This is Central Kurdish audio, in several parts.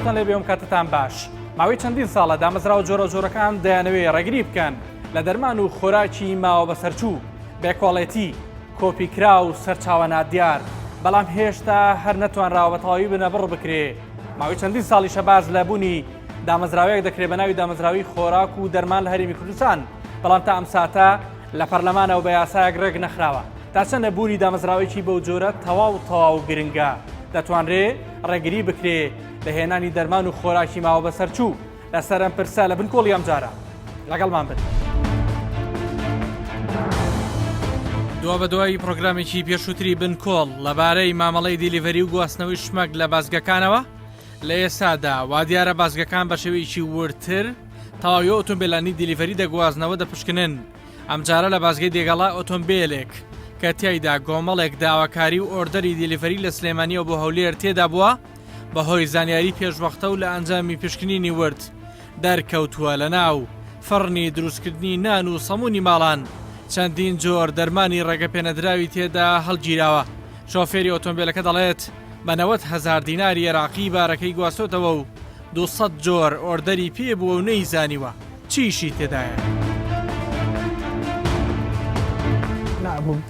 سڵاوتان لێبێ ئەم کاتتان باش ماوەی چەندین ساڵە دامەزراوە جۆرە جۆرەکان دەیانەوێ ڕێگری بکەن لە دەرمان و خۆراکی ماوە بەسەرچوو بێکواڵێتی کۆپیکرا و سەرچاوە نادیار بەڵام هێشتا هەر نەتوانراوە بە تەواوی بنەبڕ بکرێ ماوەی چەندین ساڵیشە باس لە بوونی دامەزراوەیەک دەکرێت بە ناوی دامەزراوی خۆراک و دەرمان لە هەرێمی کوردستان بەڵام تا ئەم ساتە لە پەرلەمانەوە بە یاسایەک ڕێک نەخراوە تا چەندە بوونی دامەزراوەیەکی بەو جۆرە تەواو تەواو گرنگە دەتوانرێ ڕێگری بکرێ لە هێنانی دەرمان و خۆراکی ماوە بەسەرچوو لەسەر ئەم پرسە لە بنکۆڵی ئەمجارە لەگەڵمان بن. دوابەدوای پرۆگرامێکی پێشووتری بنکۆڵ لەبارەی مامەڵەی delivery و گواستنەوەی شمەک لە بازگەکانەوە لە ئێستادا وادیارە بازگەکان بە شێوەیەکی وردتر تەواوی ئۆتۆمبیلانی delivery دەگوازنەوە دەپشکنن ئەمجارە لە بازگەی دێگەڵە ئۆتۆمبیلێک کە تیایدا گۆمەڵێک داواکاری و order ی delivery لە سلێمانیەوە بۆ هەولێر تێدا بووە بەهۆی زانیاری پێشوەختە و لە ئەنجامی پشکنینی ورد دەرکەوتووە لە ناو فڕنی دروستکردنی نان و سەمونی ماڵان چەندین جۆر دەرمانی ڕێگەپێنەدراوی تێدا هەڵگیراوە شۆفێری ئۆتۆمبیلەکە دەڵێت بە 90 هەزار دیناری عێراقی بارەکەی گواستۆتەوە و 200 جۆر order ی پێ بووە و نەیزانیوە چیشی تێدایە.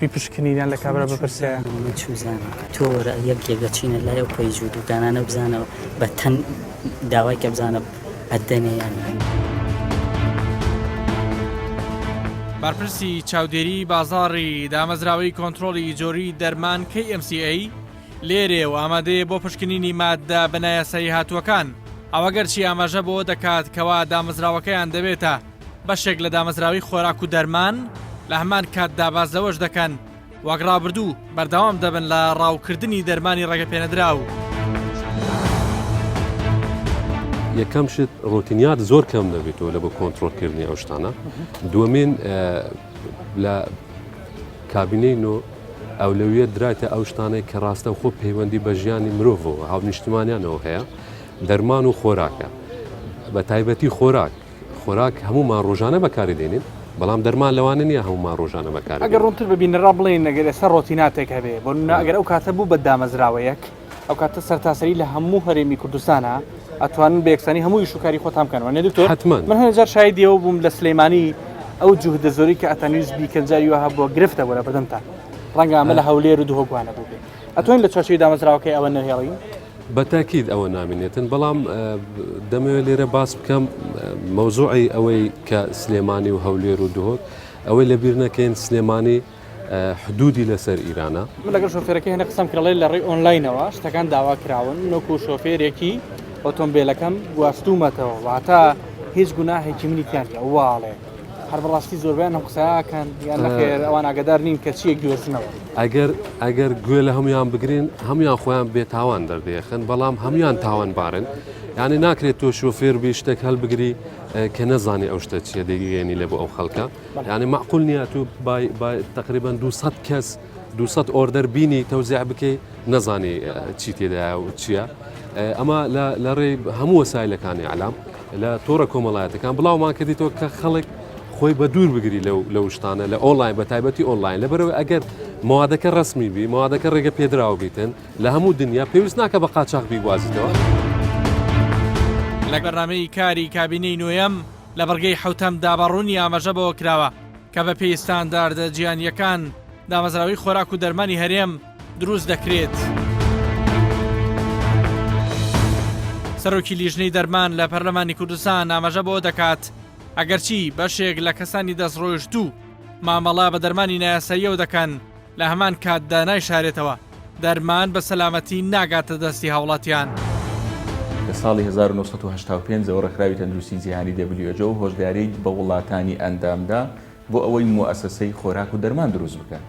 بیپشکنین یان لە کابرا بپرسێ. من چوزانم تۆ وەرە یەک یەک دەچینە لای ئەو page و دوکانانە بزانە بە تەن داوای کە بزانە ئەدەنێ یان نا. بەرپرسی چاودێری بازاڕی دامەزراوەی کۆنترۆڵی جۆری دەرمان KMCA لێرەیە و ئامادەیە بۆ پشکنینی ماددە بە نایاسایی هاتووەکان، ئەوە گەرچی ئاماژە بەوە دەکات کەوا دامەزراوەکەیان دەبێتە بەشێک لە دامەزراوەی خۆراک و دەرمان، لە هەمان کاتدا باس لەوەش دەکەن وەک ڕابردوو بەردەوام دەبن لە ڕاوکردنی دەرمانی ڕێگەپێنەدراو. یەکەم شت ڕۆتینیات زۆر کەم دەبێتەوە لە بۆ کۆنترۆلکردنی ئەو شتانە دووەمین لە کابینەی نۆ ئەولەویەت درایتە ئەو شتانەی کە ڕاستەوخۆ پەیوەندی بە ژیانی مرۆڤەوە هاونیشتمانیانەوە هەیە دەرمان و خۆراکە بە تایبەتی خۆراک خۆراک هەمومان ڕۆژانە بەکاری دێنین بەڵام دەرمان لەوانە نییە هەمومان ڕۆژانە بەکاری ئەگەر ڕوونتر ببینەرا بڵێن ئەگەر ئێستا ڕۆتیناتێک هەبێ بۆ نمونە ئەگەر ئەو کاتە بوو بە دامەزراوەیەک ئەو کاتە سەرتاسەری لە هەموو هەرێمی کوردستانە ئەتوانن بە یەکسانی هەموو ئیش و کاری خۆتان بکەن وانە دکتۆر حتمما من هەندێک جار شایدی ئەوە بووم لە سلەیمانی ئەو جوهدە زۆری کە ئەتانویست بیکەن جاری وەها بووە گرفتە بۆ لە بەردەمتان ڕەنگە ئەمە لە هەولێر و دهۆک وانە بوو بێ ئەتوانین لە چوارچێوەی دامەزراوەکەی ئەوە نەهێڵین بە تاکید ئەوە نامینێتن بەڵام دەمەوێت لێرە باس بکەم مەوزوعی ئەوەی کە سلێمانی و هەولێر و دهۆک ئەوەی لەبیر نەکەین سلێمانی حدودی لەسەر ئیرانە. من لەگەڵ شۆفێرەکەی هێنە قسەم کرد ئەڵێ لە ڕێی ئۆنلاینەوە شتەکان داوا کراون من وەکو شۆفێرێکی ئۆتۆمبێلەکەم گواستوومەتەوە واتە هیچ گوناهێکی منی تیا نییە وا ئەڵێ هەر بەڕاستی زۆربەیان ئەم قسەیە ئەکەن یان نەخێر ئەوان ئاگادار نین کە چییە گوێزنەوە. ئەگەر ئەگەر گوێ لە هەمویان بگرین هەمویان خۆیان بێتاوان دەردێخن بەڵام هەمویان تاوانبارن یعنی ناکرێت تۆ شۆفێر بی شتێک هەڵبگری کە نەزانی ئەو شتە چییە دەیگەیەنی لە بۆ ئەو خەڵکە یانی مەعقول نییە تو بای بای تقریبا 200 کەس 200 order بینی تەوزیع بکەی نەزانی چی تێدایە و چییە ئەمە لە ڕێی هەموو وەسایلەکانی ئەلام لە تۆڕە کۆمەڵایەتەکان بڵاومان کردیتەوە کە خەڵک خۆی بە دوور بگری لەو لەو شتانە لە ئۆنلاین بە تایبەتی ئۆنلاین لەبەرەوە ئەگەر موادەکە ڕسمی بی موادەکە ڕێگە پێدراوە بیتن لە هەموو دنیا پێویست ناکە بە قاچاخ بیگوازیتەوە. لە بەرنامەی کاری کابینەی نۆیەم لە بڕگەی حەوتەمدا بە ڕوونی ئاماژە بەوە کراوە کە بەپێی ستانداردە جیهانییەکان دامەزراوەی خۆراک و دەرمانی هەرێم دروست دەکرێت. سەرۆکی لیژنەی دەرمان لە پەرلەمانی کوردستان ئاماژە بەوە دەکات، ئەگەرچی بەشێک لە کەسانی دەستڕۆیشتوو مامەڵە بە دەرمانی نایاساییەوە دەکەن، لە هەمان کاتدا نایشارێتەوە دەرمان بە سەلامەتی ناگاتە دەستی هاوڵاتیان. لە ساڵی 1985 ەوە ڕێکخراوی تەندروستی جیهانی who هۆشداریی بە وڵاتانی ئەندامدا بۆ ئەوەی موئەسەسەی خۆراک و دەرمان دروست بکەن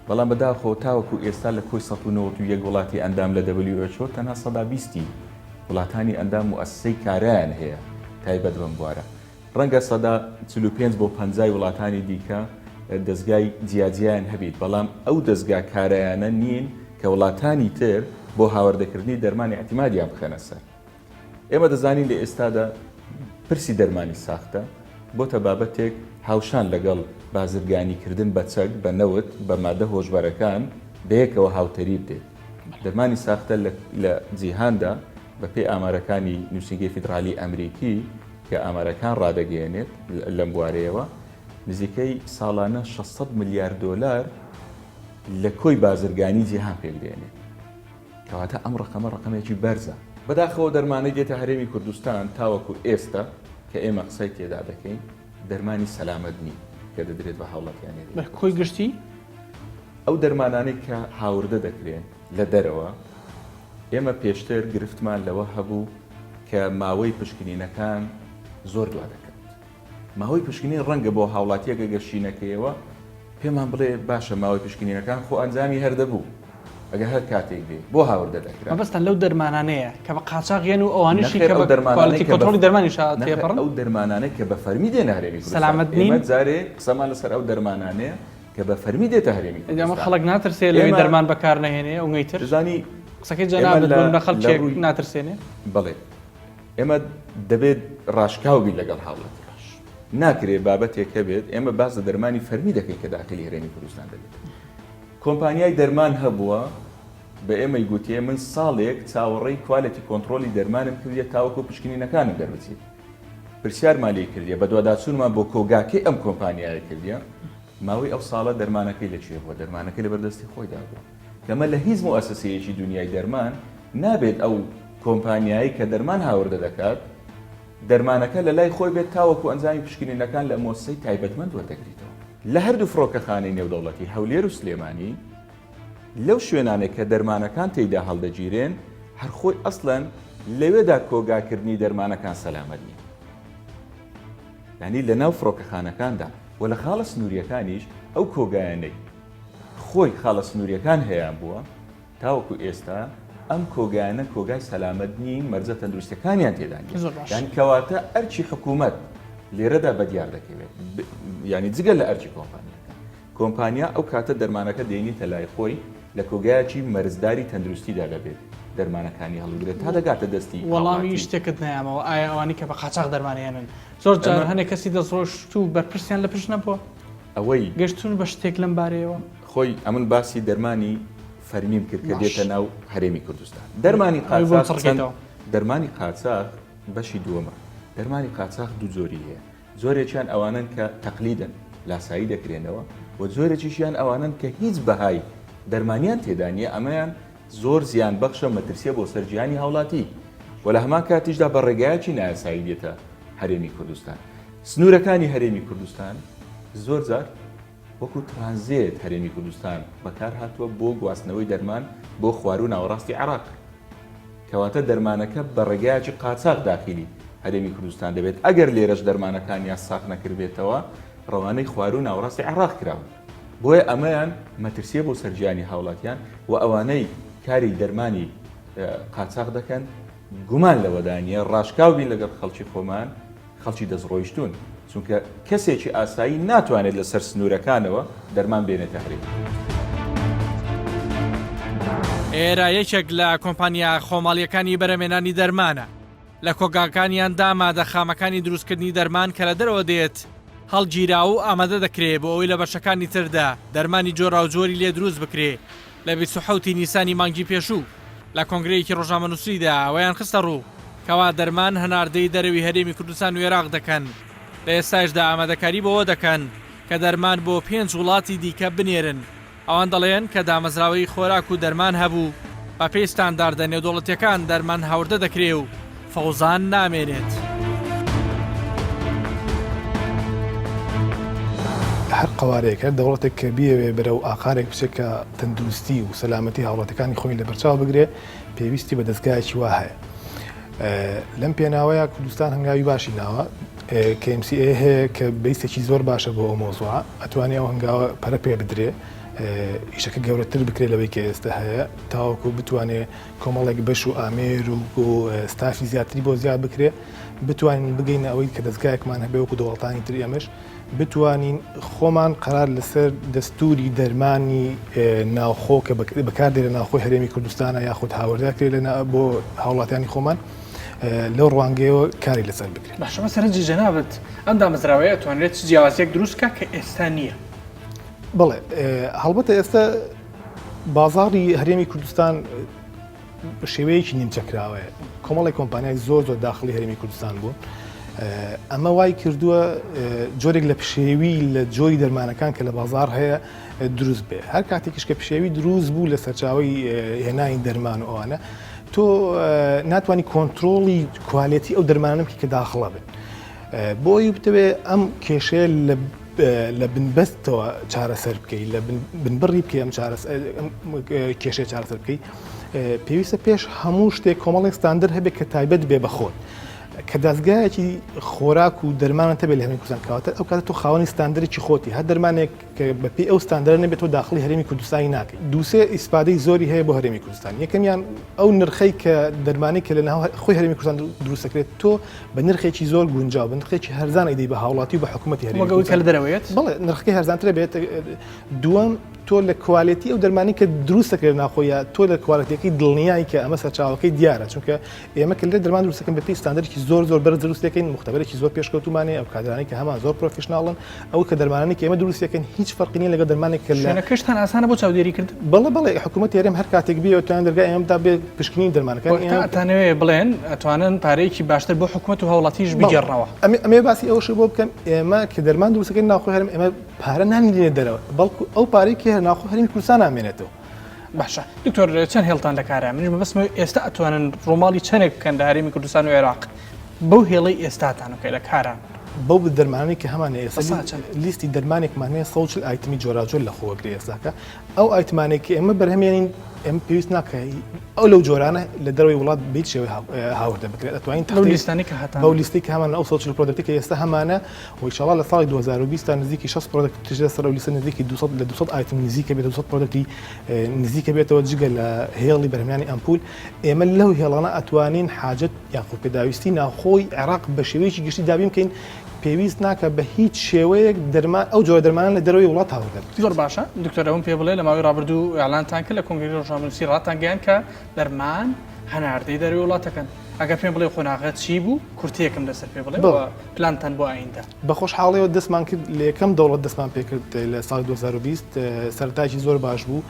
بەڵام بەداخەوە تاوەکو ئێستا لە کۆی 191 وڵاتی ئەندام لە who تەنها سەدا بیستی وڵاتانی ئەندام موئەسەسەی کارایان هەیە تایبەت بەم بوارە ڕەنگە 45% بۆ پەنجای وڵاتانی دیکە دەزگای جیاجیایان هەبیت، بەڵام ئەو دەزگا کارایانە نین کە وڵاتانی تر بۆ هاوردەکردنی دەرمان ئیعتیمادیان بخەنە سەر. ئێمە دەزانین لە ئێستادا پرسی دەرمانی ساختە بۆتە بابەتێک هاوشان لەگەڵ بازرگانیکردن بە چەک، بە نەوت، بە مادە هۆشبەرەکان بەیەکەوە هاوتەریب دێت. دەرمانی ساختە لە جیهاندا. بەپێی ئامارەکانی نووسینگەی فیدرالی ئەمریکی کە ئامارەکان ڕادەگەیەنێت لەم بوارەیەوە، نزیکەی ساڵانە 600 ملیار دۆلار لە کۆی بازرگانی جیهان پێکدێنێت. کەواتە ئەم ڕەقەمە ڕەقەمێکی بەرزە. بەداخەوە دەرمانەی دێتە هەرێمی کوردستان تاوەکو ئێستا کە ئێمە قسەی تێدا دەکەین دەرمانی سەلامەت نین کە دەدرێت بە هاوڵاتیانی هەرێمی بە کۆی گشتی؟ ئەو دەرمانانەی کە هاوردە دەکرێن لە دەرەوە ئێمە پێشتر گرفتمان لەوە هەبوو کە ماوەی پشکنینەکان زۆر دوا دەکەوت. ماوەی پشکنین ڕەنگە بۆ هاوڵاتیەک ئەگەر شینەکەیەوە پێمان بڵێ باشە ماوەی پشکنینەکان خۆ ئەنجامی هەر دەبوو ئەگەر هەر کاتێک بێ بۆ هاوردە دەکرا. مەبەستان لەو دەرمانانەیە کە بە قاچاغ یەن و ئەوانەشی نەخێر کە ئەو بە دەرمانانەی کوالیتی کە بە کۆنترۆڵی دەرمانیش نەخێر تێپەڕن؟ ئەو دەرمانانەی کە بە فەرمی دێنە هەرێمی کوردستان سەلامەت نین؟ ئێمە جارێ قسەمان لەسەر ئەو دەرمانانەیە کە بە فەرمی دێتە هەرێمی ئەدی ئەمە کوردستان خەڵک ناترسێ لەوەی ئێمە دەرمان بەکار نەهێنێ ئەونگەی تر؟ دەزانی قسەکەی ئێمە جەنابت لە بۆ نمونە لە خەڵکێک ڕووی ناترسێنێ؟ بەڵێ ئێمە دەبێت ڕاشکاو بین لەگەڵ هاوڵاتی باش ناکرێ بابەتێک هەبێت ئێمە باس لە دەرمانی فەرمی دەکەین کە داخلی هەرێمی کوردستان دەبێت کۆمپانیای دەرمان هەبووە بە ئێمەی گوتێ من ساڵێک چاوەڕێی quality control ی دەرمانم کردیە تاوەکو پشکنینەکانم دەربچێت پرسیارمان لێ کردیە بەدواداچوونمان بۆ کۆگاکەی ئەم کۆمپانیایە کردیە ماوەی ئەو ساڵە دەرمانەکەی لەکوێ بووە دەرمانەکەی لەبەردەستی خۆیدا بووە کەمە لە هیچ موئەسەسەیەکی دونیای دەرمان نابێت ئەو کۆمپانیایەی کە دەرمان هاوردە دەکات دەرمانەکە لە لای خۆی بێت تاوەکو ئەنجامی پشکنینەکان لە مۆسسەی تایبەتمەند وەردەگریتەوە. لە هەردوو فڕۆکەخانەی نێودەوڵەتی هەولێر و سلێمانی لەو شوێنانەی کە دەرمانەکان تێیدا هەڵدەگیرێن هەر خۆی ئەسڵەن لەوێدا کۆگاکردنی دەرمانەکان سەلامەت نییە یانی لەناو فڕۆکەخانەکاندا و لە خاڵە سنوورییەکانیش ئەو کۆگایانەی خۆی خاڵە سنوورییەکان هەیان بووە، تاوەکو ئێستا ئەم کۆگایانە کۆگای سەلامەت نین، مەرجە تەندروستیەکانیان تێدا نییە. زۆر باش. یانی کەواتە ئەرکی حکوومەت لێرەدا بەدیار دەکەوێت، یانی جگە لە ئەرکی کۆمپانیاکان. کۆمپانیا ئەو کاتە دەرمانەکە دێنیتە لای خۆی لە کۆگایەکی مەرجداری تەندروستیدا دەبێت دەرمانەکانی هەڵبگرێت تا دەگاتە دەستی وەڵامی هاوڵاتی. شتێکت نەیامەوە، ئایا ئەوانەی کە بە قاچاخ دەرمان ئەهێنن زۆر جار ئەمە. هەنێ کەسی دەستڕۆیشتوو بەرپرسیان لە پشت نەبووە؟ ئەوەی. گەشتوون بە شتێک لەم بارەیەوە؟ خۆی ئەمن باسی دەرمانی فەرمیم کرد کە باش. دێتە ناو هەرێمی کوردستان. دەرمانی ئەوەی بۆم قاچاخ چەند چڕکەیتەوە. دەرمانی قاچاخ بەشی دووەمە. دەرمانی قاچاخ دوو جۆری هەیە. جۆرێکیان ئەوانەن کە تەقلیدن، لاسایی دەکرێنەوە و جۆرێکیشیان ئەوانەن کە هیچ بەهای دەرمانیان تێدا نییە، ئەمەیان زۆر زیان بەخشە مەترسیە بۆ سەر گیانی هاوڵاتی و لە هەمان کاتیشدا بە ڕێگایەکی نایاسایی دێتە هەرێمی کوردستان. سنوورەکانی هەرێمی کوردستان زۆر جار وەکو ترانزێت هەرێمی کوردستان بەکار هاتووە بۆ گواستنەوەی دەرمان بۆ خواروو ناوەڕاستی عێراق. کەواتە دەرمانەکە بە ڕێگایەکی قاچاخ داخیلی هەرێمی کوردستان دەبێت، ئەگەر لێرەش دەرمانەکانیان ساغ نەکردبێتەوە ڕەوانەی خواروو ناوەڕاستی عێراق کراون. بۆیە ئەمەیان مەترسیە بۆ سەر گیانی هاوڵاتیان و ئەوانەی کاری دەرمانی قاچاخ دەکەن گومان لەوەدا نییە ڕاشکاو بین لەگەڵ خەڵکی خۆمان خەڵکی دەستڕۆیشتوون چونکە کەسێکی ئاسایی ناتوانێت لەسەر سنوورەکانەوە دەرمان بێنێتە هەرێمی کوردستان. ئێرە یەکێک لە کۆمپانیا خۆماڵییەکانی بەرهەمهێنانی دەرمانە، لە کۆگاکانیاندا مادە خامەکانی دروستکردنی دەرمان کە لە دەرەوە دێت هەڵگیراوە و ئامادە دەکرێ بۆ ئەوەی لە بەشەکانی تردا دەرمانی جۆراوجۆری لێ دروست بکرێ لە 27 ی نیسانی مانگی پێشوو لە کۆنگرەیەکی ڕۆژنامەنووسیدا ئەوەیان خستە ڕوو کەوا دەرمان هەناردەی دەرەوی هەرێمی کوردستان و ئێراق دەکەن لە ئێستایشدا ئامادەکاری بەوە دەکەن کە دەرمان بۆ پێنج وڵاتی دیکە بنێرن ئەوان دەڵێن کە دامەزراوەی خۆراک و دەرمان هەبوو، بەپێی ستانداردە نێودەوڵەتییەکان دەرمان هاوردە دەکرێ و فەوزان نامێنێت. هەر قەوارەیەک، هەر دەوڵەتێک کە بیەوێ بەرەو ئاقارێک بچێت کە تەندروستی و سەلامەتی هاوڵاتیەکانی خۆی لەبەرچاو بگرێ، پێویستی بە دەزگایەکی وا هەیە. لەم پێناوەیا کوردستان هەنگاوی باشی ناوە. KMCA هەیە کە بەیسێکی زۆر باشە بۆ ئەو مەوزوعە، ئەتوانێ ئەو هەنگاوە پەرە پێ بدرێ، ئیشەکە گەورەتر بکرێ لەوەی کە ئێستا هەیە، تاوەکو بتوانێ کۆمەڵێک بەش و ئامێر و ستافی زیاتری بۆ زیاد بکرێ، بتوانین بگەینە ئەوەی کە دەزگایەکمان هەبێ وەکو دەوڵەتانی تر ئێمەش بتوانین خۆمان قەرار لەسەر دەستوری دەرمانی ناوخۆ کە بەکاردێ لە ناوخۆی هەرێمی کوردستانە یاخود هاوردە کرێ بۆ هاوڵاتیانی خۆمان لەو ڕوانگەیەوە کاری لەسەر بکرێت. باشە بە سەرنجی جەنابت ئەم دامەزراوەیە ئەتوانرێت چ جیاوازیەک دروست کا کە ئێستا نییە؟ بەڵێ هەڵبەتە ئێستا بازاڕی هەرێمی کوردستان. شێوەیەکی نیمچەکراوەیە کۆمەڵی کۆمپانیای زۆر زۆر داخلی هەرێمی کوردستان بوون ئەمە وای کردووە جۆرێک لە پشێوی لە جۆری دەرمانەکان کە لە بازار هەیە دروست بێ هەر کاتێکیش کە پشێوی دروست بوو لە سەرچاوی هێنانی دەرمان و ئەوانە تۆ ناتوانانی کۆنتترۆڵی quality ئەو دەرمانە بکەی کە داخڵە بن بۆی بتەوێ ئەم کێشەیە لە لە بنبەستەوە چارەسەر بکەی لە بنبڕی بکەی ئەم کێشەیە چارەسەر بکەی پێویستە پێش هەموو شتێک کۆمەڵێک ستاندەر هەبێت کە تایبەت بێ بە خۆت کە دەزگایەکی خۆراک و دەرمانت هەبێت لە هەرێمی کوردستان کەواتە ئەو کاتە تۆ خاوەنی ستاندەرێکی خۆتی هەر دەرمانێک کە بەپێی ئەو ستاندەرە نەبێت تۆ داخڵی هەرێمی کوردستانی ناکەی دووسێ ئیسفادەی زۆری هەیە بۆ هەرێمی کوردستان یەکەمیان ئەو نرخەی کە دەرمانی کە لە ناو خۆی هەرێمی کوردستان دروست دەکرێت تۆ بە نرخێکی زۆر گونجاو بە نرخێکی هەرزان ئەیدەی بە هاوڵاتی و بە حکوومەتی هەرێمی وەک ئەوەی کە لە دەرەوە یەت؟ بەڵێ نرخەکەی هەرزانترە بێت دووەم تۆ لە quality ئەو دەرمانی کە دروست دەکرێت ناخۆیە تۆ لە quality ەکەی دڵنیای کە ئەمە سەرچاوەکەی دیارە چونکە ئێمە کە لێ دەرمان دروست دەکەین بەپێی ستاندەرێکی زۆر زۆر بەرز دروست دەکەین مختبەرێکی زۆر پێشکەوتومان هەیە ئەو کادرانەی کە هەمان زۆر professional ن ئەو کە دەرمانانەی کە ئێمە دروست دەکەین هیچ فەرقی نییە لەگەڵ دەرمانێک کە لە شوێنەکەشتان ئاسانە بۆ چاودێری کردن؟ بەڵێ بەڵێ حکوومەتی هەرێم هەر کاتێک بێت توانێت دەرگای ئێمە بدا بێ پشکنینی دەرمانەکانی وەک ئێمە ئەتانەوێ بڵێن ئەتوانن پارەیەکی باشتر بۆ حکوومەت و هاوڵاتیش بەڵێ بگێڕنەوە. ئەمێ ئەمێ باسی ئەوەشە بۆ بکەم ئێمە کە دەرمان دروست دەکەین ناوخۆی هەرێم ئێمە پارە نانێرینە دەرەوە بەڵکو ئەو پارەی کە هەیە ناوخۆ هەرێمی کوردستان نامێنێتەوە. باشە دکتۆر چەند هێڵتان لە کارە منیش مەبەستمە ئێستا ئەتوانن ڕووماڵی چەندێک بکەن لە هەرێمی کوردستان و عێراق بەو هێڵەی ئێستاتان کە لە کاران؟ بەو دەرمانەی کە هەمانە ئێستا بەسا چەند؟ لیستی دەرمانێکمان هەیە 140 item ی جۆراوجۆر لە خۆوە گرێ ئێستاکە ئەو item انەی کە ئێمە بەرهەمێنین ئێمە پێویست ناکە ئەو لەو جۆرانە لە دەرەوەی وڵات بە هیچ شێوەی هاوردە بکرێت ئەتوانین لەو لیستانەی کە هەتانە بەو لیستەی کە هەمانە ئەو 140 product ی کە ئێستا هەمانە و ئیشاڵا لە ساڵی 2020 تا نزیکی 60 product تر لەسەر ئەو لیستە نزیکی 200 لە 200 ئایتم نزیکە بێت 200 product ی نزیکە بێتەوە جگە لە هێڵی بەرهەمهێنانی ئەمپول ئێمە لەو هێڵانە ئەتوانین حاجەت یاخود پێداویستی ناوخۆی عێراق بە شێوەیەکی گشتی دابین بکەین پێویست ناکە بە هیچ شێوەیەک دەرمان ئەو جۆرە دەرمانە لە دەرەوەی وڵات هاوردە بکرێت. زۆر باشە دکتۆر ئەوم پێ بڵێ لە ماوەی ڕابردوو ئیعلانتان کرد لە کۆنگرەی ڕۆژنامەنووسی ڕاتانگەیاند کە دەرمان هەناردەی دەرەوەی وڵاتەکەن ئەگەر پێم بڵێ قۆناغە چی بوو کورتەیەکم لەسەر پێ بڵێ و پلانتان بۆ ئایندە. بە خۆشحاڵیەوە دەستمان کرد لە یەکەم دەوڵەت دەستمان پێکرد لە ساڵی 2020 سەرەتایەکی زۆر باش بوو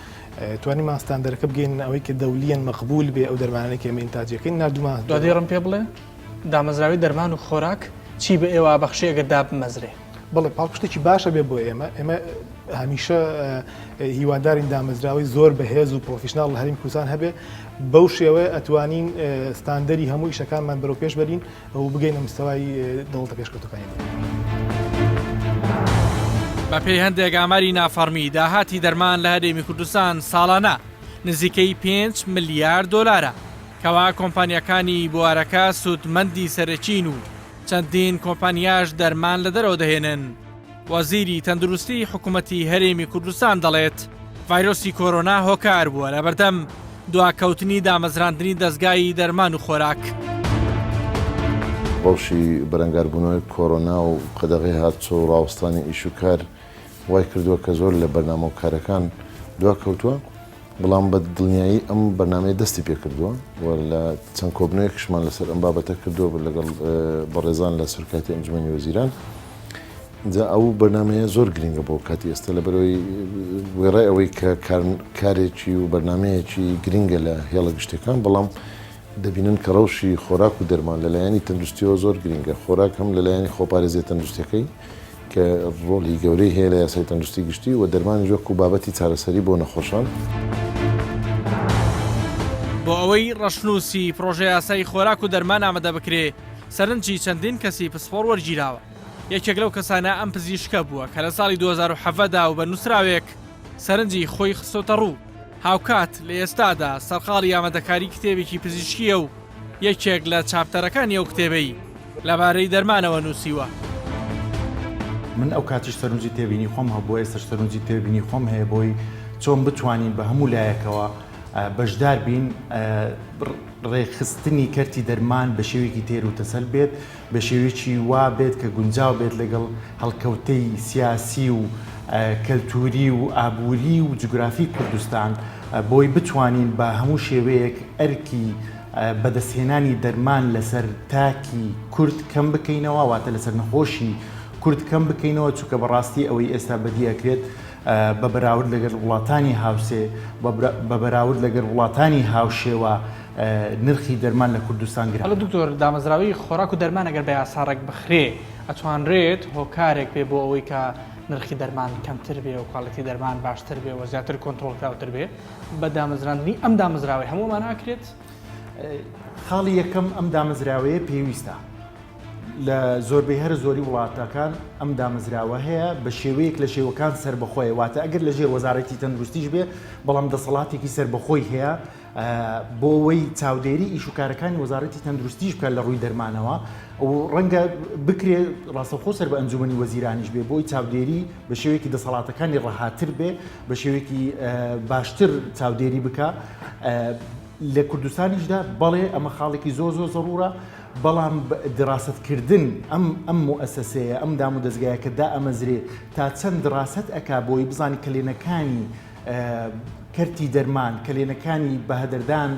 توانیمان ستاندەرەکە بگەینە ئەوەی کە دەولیەن مەقبول بێ ئەو دەرمانانەی کە ئێمە ئینتاجیەکەین ناردومان. دوادێڕم پێ بڵێ دامەزراوەی دەرمان و خۆراک چی بە ئێوە ئەبەخشێ ئەگەر دابمەزرێ؟ بەڵێ پاڵپشتێکی باشە بێ بۆ ئێمە ئێمە هەمیشە هیوادارین دامەزراوەی زۆر بەهێز و professional لە هەرێمی کوردستان هەبێ بەو شێوەیە ئەتوانین ستاندەری هەموو ئیشەکانمان بەرەو پێش بەرین و بگەینە مستەوای دەوڵەتە پێشکەوتوەکانی دنیا. بەپێی هەندێک ئاماری نافەڕمی داهاتی دەرمان لە هەرێمی کوردستان ساڵانە نزیکەی 5 ملیار دۆلارە، کەوا کۆمپانیاکانی بوارەکە سوودمەندی سەرەکین و چەندین کۆمپانیاش دەرمان لە دەرەوە دەهێنن. وەزیری تەندروستی حکومەتی هەرێمی کوردستان دەڵێت، ڤایرۆسی کۆرۆنا هۆکار بووە لەبەردەم دواکەوتنی دامەزراندنی دەزگای دەرمان و خۆراک. ڕەوشی بەرەنگاربوونەوەی کۆرۆنا و قەدەغەی هاتوچۆ و ڕاوەستانی ئیش و کار وای کردووە کە زۆر لە بەرنامە و کارەکان دواکەوتووە، بەڵام بە دڵنیایی ئەم بەرنامەیە دەستی پێکردووە و لە چەند کۆبنەوەیەکیشمان لەسەر ئەم بابەتە کردووە لەگەڵ بەڕێزان لە سەرۆکایەتی ئەنجومەنی وەزیران. جا ئەو بەرنامەیە زۆر گرنگە بۆ کاتی ئێستا لەبەرەوەی وێڕای ئەوەی کە کارێکی و بەرنمەیەکی گرنگە لە هێڵە گشتەکان بەڵام دەبینن کە ڕەوشی خۆراک و دەرمان لەلایەنی تەندروستیەوە زۆر گرنگە خۆراک هەم لەلایەنی خۆپارێزیە تەندروستیەکەی کە ڕۆڵی گەورەی هەیە لە یاسای تەندروستی گشتی و دەرمانیش وەکو بابەتی چارەسەری بۆ نەخۆشان. بۆ ئەوەی ڕەشنووسی پڕۆژەیاسای خۆراک و دەرمان ئامادە بکرێ، سەرنجی چەندین کەسی پسپۆڕ وەرگیراوە. یەکێک لەو کەسانە ئەم پزیشکە بووە کە لە ساڵی 2017 دا و بە نووسراوێک سەرنجی خۆی خستۆتە ڕوو، هاوکات لە ئێستادا سەرقاڵی ئامادەکاری کتێبێکی پزیشکییە و یەکێک لە چاپتەرەکانی ئەو کتێبەی لەبارەی دەرمانەوە نووسیوە. من ئەو کاتیش سەرنجی تێبینی خۆم هەبووە، ئێستاش سەرنجی تێبینی خۆم هەیە بۆی چۆن بتوانین بە هەموو لایەکەوە بەشدار بین، ڕێکخستنی کەرتی دەرمان بە شێوەیەکی تێر و تەسەل بێت، بە شێوەیەکی وا بێت کە گونجاو بێت لەگەڵ هەڵکەوتەی سیاسی و کەلتووری و ئابووری و جوگرافی کوردستان بۆی بتوانین بە هەموو شێوەیەک ئەرکی بەدەستهێنانی دەرمان لەسەر تاکی کورد کەم بکەینەوە واتە لەسەر نەخۆشی کورد کەم بکەینەوە چونکە بەڕاستی ئەوەی ئێستا بەدی ئەکرێت بە بەراورد لەگەل وڵاتانی هاوسێ بە بەراورد لەگەل وڵاتانی هاوشێوە. نرخی دەرمان لە کوردستان گرانە. بەڵێ دکتۆر، دامەزراوەی خۆراک و دەرمان ئەگەر بە یاسا ڕێک بخرێ ئەتوانرێت هۆکارێک بێ بۆ ئەوەی کە نرخی دەرمان کەمتر بێ و کوالیتی دەرمان باشتر بێ و زیاتر کۆنترۆڵکراوتر بێ بە دامەزراندنی ئەم دامەزراوەی هەموو ئەمانە ئەکرێت؟ خاڵی یەکەم ئەم دامەزراوەیە پێویستە. لە زۆربەی هەرە زۆری وڵاتەکان ئەم دامەزراوە هەیە بە شێوەیەک لە شێوەکان سەربەخۆیە واتە ئەگەر لە ژێر وەزارەتی تەندروستیش بێ بەڵام دەسەڵاتێکی سەربەخۆی هەیە بۆ ئەوەی چاودێری ئیش و کارەکانی وەزارەتی تەندروستیش بکات لە ڕووی دەرمانەوە و ڕەنگە بکرێ ڕاستەوخۆ سەر بە ئەنجومەنی وەزیرانیش بێ بۆی چاودێری بە شێوەیەکی دەسەڵاتەکانی ڕەهاتر بێ بە شێوەیەکی باشتر چاودێری بکە لە کوردستانیشدا بەڵێ ئەمە خاڵێکی زۆر زۆر زەڕوورە بەڵام دراست کردن ئەم ئەم موئەسەسەیە ئەم دام و دەزگایە کە دائەمەزرێ تا چەند دراست ئەکا بۆی بزانی کەلێنەکانی کەرتی دەرمان کەلێنەکانی بەهەدەردان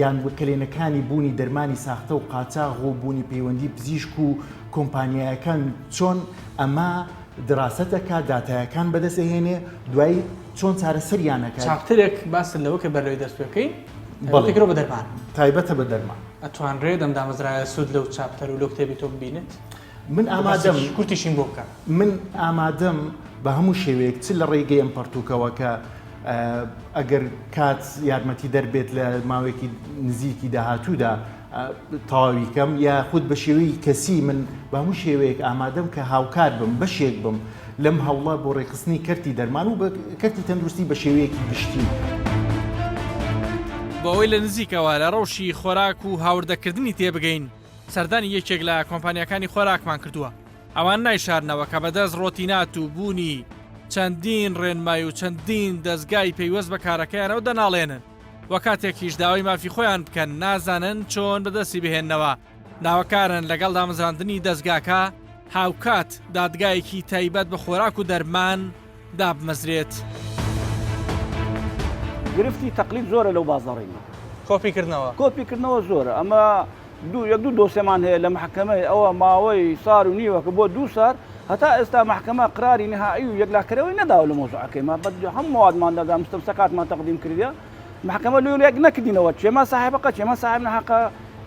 یان کەلێنەکانی بوونی دەرمانی ساختە و قاچاغ و بوونی پەیوەندی پزیشک و کۆمپانیایەکان چۆن ئەمە دراست ئەکا داتایەکان بەدەست ئەهێنێ دوایی چۆن چارەسەریان ئەکات. chapter ێک باست لەوە کرد بەر لەوەی دەست پێ بکەین تایبەتە کرۆ بە دەرمان. تایبەتە بە دەرمان. ئەتوانرێت ئەم دامەزراوەیە سوود لەو chapter و لەو کتێبی تۆ ببینێت؟ من ئامادەم. باسێکی کورتیشیم بۆ بکە. من ئامادەم بە هەموو شێوەیەک چ لە ڕێگەی ئەم پەڕتووکەوە کە ئەگەر کات یارمەتیدەر بێت لە ماوەیەکی نزیکی داهاتوودا تەواوی کەم یاخود بە شێوەی کەسی من بە هەموو شێوەیەک ئامادەم کە هاوکار بم بەشێک بم لەم هەوڵە بۆ ڕێکخستنی کەرتی دەرمان و کەرتی تەندروستی بە شێوەیەکی گشتی. بۆ ئەوەی لە نزیکەوە لە ڕەوشی خۆراک و هاوردەکردنی تێبگەین، سەردانی یەکێک لە کۆمپانیاکانی خۆراکمان کردووە. ئەوان نایشارنەوە کە بەدەست ڕۆتینات و بوونی چەندین ڕێنمای و چەندین دەزگای پەیوەست بە کارەکەیانەوە دەناڵێنن و کاتێکیش داوای مافی خۆیان بکەن نازانن چۆن بەدەستی بهێننەوە. داواکارن لەگەڵ دامەزراندنی دەزگاکە هاوکات دادگایەکی تایبەت بە خۆراک و دەرمان دابمەزرێت. گرفتی تەقلید زۆرە لەو بازاڕەی ما. کۆپی کردنەوە. کۆپی کردنەوە زۆرە ئەمە دوو یەک دوو دۆسێمان هەیە لە مەحکەمەی ئەوە ماوەی سار و نیوە کە بۆ دوو سار هەتا ئێستا مەحکەمە قراری نهایی و یەکلاکەرەوەی نەداوە لە مەوزوعەکەی ما بە هەموو موادمان دادا مستمسەکاتمان تەقدیم کردیە محکمە لۆ یەک نەکردینەوە چێمان ساحێب حەقە چێمان ساحێب ناحەقە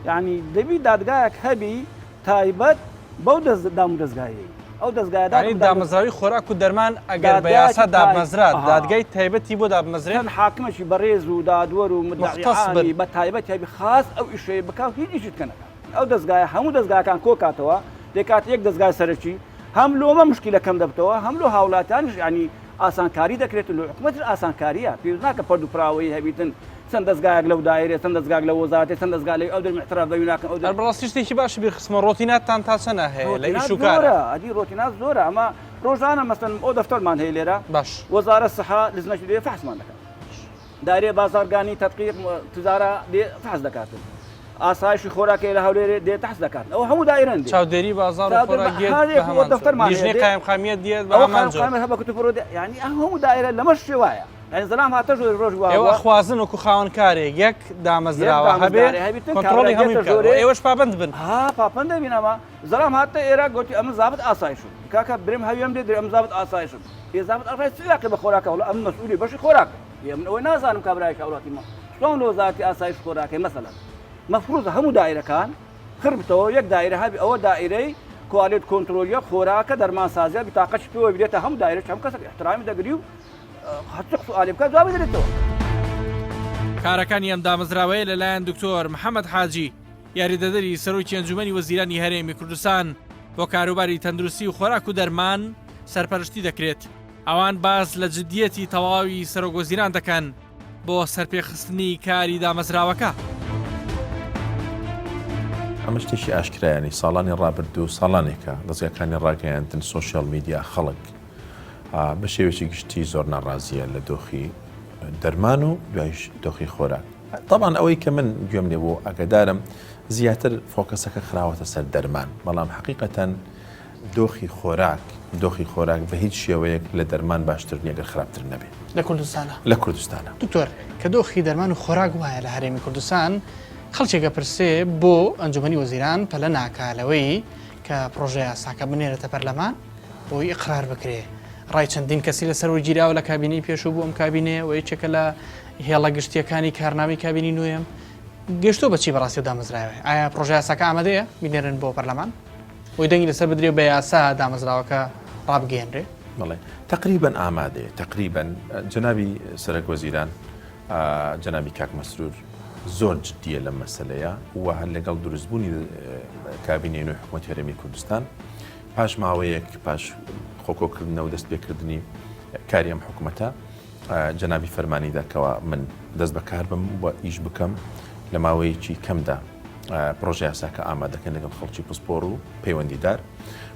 یعنی دەبی دادگایەک هەبی تایبەت بەو دەست دام و دەزگایەی ئەو دەزگایە یعنی دامەزراوی خۆراک و دەرمان ئەگەر بە یاسا دابمەزرا دادگای تایبەتی بۆ دابمەزرێت چەند حاکمێکی بەڕێز و دادوەر و مختص بن. مدعیانی بە تایبەت هەبی خاص ئەو ئیشەی بکا و هیچ ئیشی تکە نەکا ئەو دەزگایە هەموو دەزگاکان کۆکاتەوە دەکات یەک دەزگای سەرەکی هەم لۆمە مشکلە کەم دەبتەوە هەم لۆ هاوڵاتیانیش یعنی ئاسانکاری دەکرێت و لۆ حکومەتیش ئاسانکاریە پێویست ناکە پەرد و پراوەیی هەبیتن چەند دەزگایەک لەو دایرەیە چەند دەزگاک لەو وەزارەتەیە چەند دەزگا لەوی ئەو دەرم اعتراف بەوی ناکەن ئەو هەر بەڕاستی شتێکی باشی بیر خستمەوە ڕۆتیناتتان تا چەنە هەیە لە ئیش و کارا؟ ڕۆتینات زۆرە ئەدی ڕۆتینات زۆرە ئەمە ڕۆژانە مەسەن ئەو دەفتەرمان هەیە لێرە باش وەزارە سحە لجنەکی دێ فحسمان دەکات دایرەی بازارگانی تدقیق تجارە دێ فحس دەکاتن ئاسایشی خۆراکەی لە هەولێرێ دێ تەحس دەکات ئەوە هەموو دایرەن دێ چاودێری بازاڕ و خۆراک دێت بە هەمان جۆر لیژنەی قایمقامیەت دێت بە هەمان جۆر یعنی هەموو دایرە لەمەش شێوایە یعنی زەلام هاتە ژۆری ڕۆژ وا ئێوە ئەخوازن وەکو خاوەن کارێک یەک دامەزراوە هەبێ کۆنتڕۆڵی هەمووی بکات و ئێوەش پابەند بن ها پاپەند دەبین ئەمە زەلام هاتە ئێرە گوتی ئەمن زابط ئاسایشم کاکە برێم هەویەم دێ درێ ئەم زابط ئاسایشم ئێ زابط ئاسایش چ علاقەی بە خۆراکە وەڵا ئەمن مەسئولی بەشی خۆراکم ئێ من ئەوەی نازانم کابرایەکی هاوڵاتی مە چۆن لە وەزارەتی ئاسایش خۆراکەی مەسەلەن مەفروزە هەموو دایرەکان خڕ بتەوە یەک دایرە هەبی ئەوە دایرەی quality control ە خۆراکە دەرمانسازیە بتاقەش پێوە بدرێتە هەموو دایرەش هەموو کەسێک احترامی دەگری و هەرچی سوئالی بکات جوابی دەدرێتەوە. کارەکانی ئەم دامەزراوەیە لەلایەن دکتۆر محەمەد حاجی، یاریدەدەری سەرۆکی ئەنجومەنی وەزیرانی هەرێمی کوردستان بۆ کاروباری تەندروستی و خۆراک و دەرمان سەرپەرشتی دەکرێت. ئەوان باس لە جدیەتی تەواوی سەرۆکوەزیران دەکەن بۆ سەرپێخستنی کاری دامەزراوەکە. ئەمە شتێکی ئاشکرایە، یانی ساڵانی ڕابردوو ساڵانێکە دەزگاکانی ڕاگەیاندن، سۆشیال میدیا، خەڵک بە شێوەیەکی گشتی زۆر ناڕازییە لە دۆخی دەرمان و دوایش دۆخی خۆراک. تەبعەن ئەوەی کە من گوێم لێ بوو ئاگادارم زیاتر focus ەکە خراوەتە سەر دەرمان، بەڵام حەقیقەتەن دۆخی خۆراک دۆخی خۆراک بە هیچ شێوەیەک لە دەرمان باشتر نییە گەر خراپتر نەبێ. لە کوردستانا؟ لە کوردستانا. دکتۆر کە دۆخی دەرمان و خۆراک وایە لە هەرێمی کوردستان خەڵکێک ئەپرسێ بۆ ئەنجومەنی وەزیران پەلە ناکا لەوەی کە پڕۆژە یاساکە بنێرێتە پەرلەمان بۆی ئیقرار بکرێ ڕای چەندین کەسی لەسەر وەرگیراوە لە کابینەی پێشوو بۆ ئەم کابینەیە و یەکێکە لە هێڵە گشتییەکانی کارنامەی کابینی نوێم. گەشتۆ بەچی بەڕاستی و دامەزراوێ ئایا پرۆژە یاساکە ئامادەیە بینێرن بۆ پەرلەمان بۆی دەنگی لەسەر بدرێ بە یاسا دامەزراوەکە ڕابگەیەنرێ؟ بەڵێ تەقریبەن ئامادەیە تەقریبەن جەنابی سەرەک وەزیران جەنابی کاک مەسرور زۆر جدیە لەم مەسەلەیە و هەر لەگەڵ دروستبوونی کابینەی نوێی حکوومەتی هەرێمی کوردستان پاش ماوەیەک پاش خۆکۆکردنەوە دەست پێکردنی کاری ئەم حکوومەتە جەنابی فەرمانی دا کەوا من دەست بەکار بم و ئیش بکەم لە ماوەیەکی کەمدا پرۆژە یاساکە ئامادەکەن لەگەڵ خەڵکی پسپۆر و پەیوەندیدار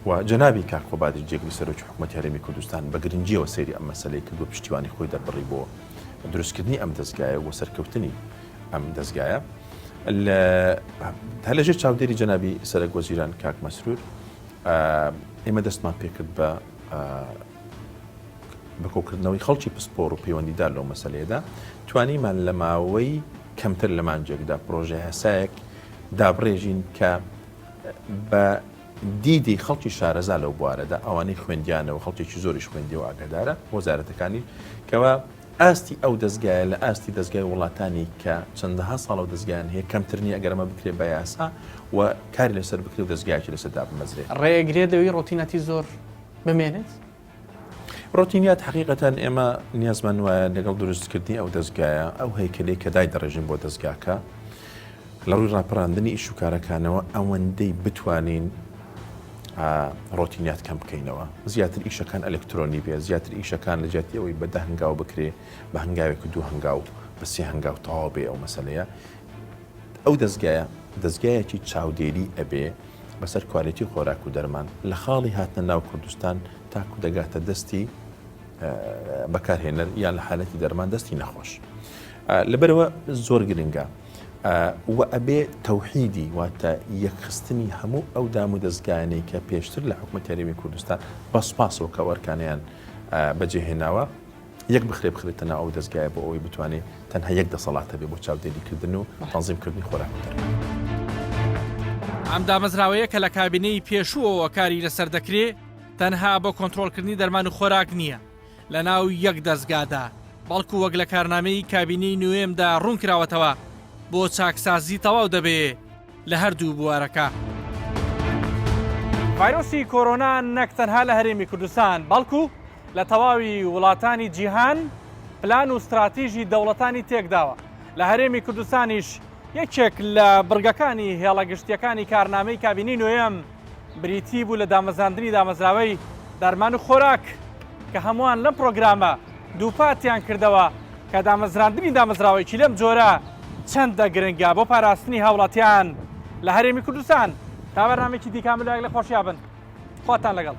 و جەنابی کاک قوبادیش جێگری سەرۆکی حکوومەتی هەرێمی کوردستان بە گرنگیەوە سەیری ئەم مەسەلەی کرد و پشتیوانی خۆی دەربڕی بۆ دروستکردنی ئەم دەزگایە و سەرکەوتنی ئەم دەزگایە لە هەر لەژێر چاودێری جەنابی سەرەک وەزیران کاک مەسرور ئێمە دەستمان پێکرد بە بە کۆکردنەوەی خەڵکی پسپۆڕ و پەیوەندیدار لەو مەسەلەیەدا، توانیمان لە ماوەی کەمتر لە مانگێکدا پرۆژەیاسایەک دابڕێژین کە بە دیدی خەڵکی شارەزا لەو بوارەدا، ئەوانەی خوێندیانە و خەڵکێکی زۆریش خوێندیە و ئاگادارە، وەزارەتەکانی، کەوا ئاستی ئەو دەزگایە لە ئاستی دەزگای وڵاتانی کە چەندەها ساڵە و دەزگایان هەیە کەمتر نییە ئەگەر ئەمە بکرێت بە یاسا و کاری لەسەر بکرێت و دەزگایەکی لەسەر دابمەزرێت. ڕێگرێت لەوەی ڕۆتیناتی زۆر بمێنێت؟ ڕۆتینیات حەقیقەتەن ئێمە نیازمان وایە لەگەڵ دروستکردنی ئەو دەزگایە ئەو هەیکەلەی کە دایدەڕێژین بۆ دەزگاکە لە ڕووی ڕاپەڕاندنی ئیش و کارەکانەوە ئەوەندەی بتوانین ڕۆتینیات کەم بکەینەوە زیاتر ئیشەکان ئەلکترۆنی بێ زیاتر ئیشەکان لە جیاتی ئەوەی بە دە هەنگاو بکرێ بە هەنگاوێک و دوو هەنگاو بە سێ هەنگاو تەواو بێ ئەو مەسەلەیە ئەو دەزگایە دەزگایەکی چاودێری ئەبێ بەسەر کوالێتی خۆراک و دەرمان لە خاڵی هاتنە ناو کوردستان تاکو دەگاتە دەستی بەکارهێنەر یان لە حالەتی دەرمان دەستی نەخۆش. لەبەرەوە زۆر گرنگە و ئەبێ تەوحیدی واتە یەکخستنی هەموو ئەو دام و دەزگایانەی کە پێشتر لە حکومەتی هەرێمی کوردستان بە سوپاسەوە کە ئەرکانیان بەجێهێناوە یەک بخرێ بخرێتە ناو ئەو دەزگایە بۆ ئەوەی بتوانێ تەنها یەک دەسەڵات هەبێ بۆ چاودێری کردن و تەنزیم کردنی خۆراک و دەرمان. ئەم دامەزراوەیە کە لە کابینەی پێشووەوە کاری لەسەر دەکرێ، تەنها بۆ کۆنترۆڵکردنی دەرمان و خۆراک نییە لەناو یەک دەزگادا، بەڵکو وەک لە کارنامەی کابینەی نوێمدا ڕوونکراوەتەوە، بۆ چاکسازی تەواو دەبێ لە هەردوو بوارەکە. ڤایرۆسی کۆرۆنا نەک تەنها لە هەرێمی کوردستان، بەڵکو لە تەواوی وڵاتانی جیهان پلان و ستراتیژی دەوڵەتانی تێکداوە، لە هەرێمی کوردستانیش یەکێک لە بڕگەکانی هێڵە گشتییەکانی کارنامەی کابینەی نۆیەم بریتی بوو لە دامەزراندنی دامەزراوەی دەرمان و خۆراک کە هەمووان لەم پرۆگرامە دووپاتیان کردەوە کە دامەزراندنی دامەزراوەیەکی لەم جۆرە چەندە گرنگە بۆ پاراستنی هاوڵاتیان لە هەرێمی کوردستان. تا بەرنامەیەکی دیکە هەموو لایەک لە خۆشیا بن. خواتان لەگەڵ.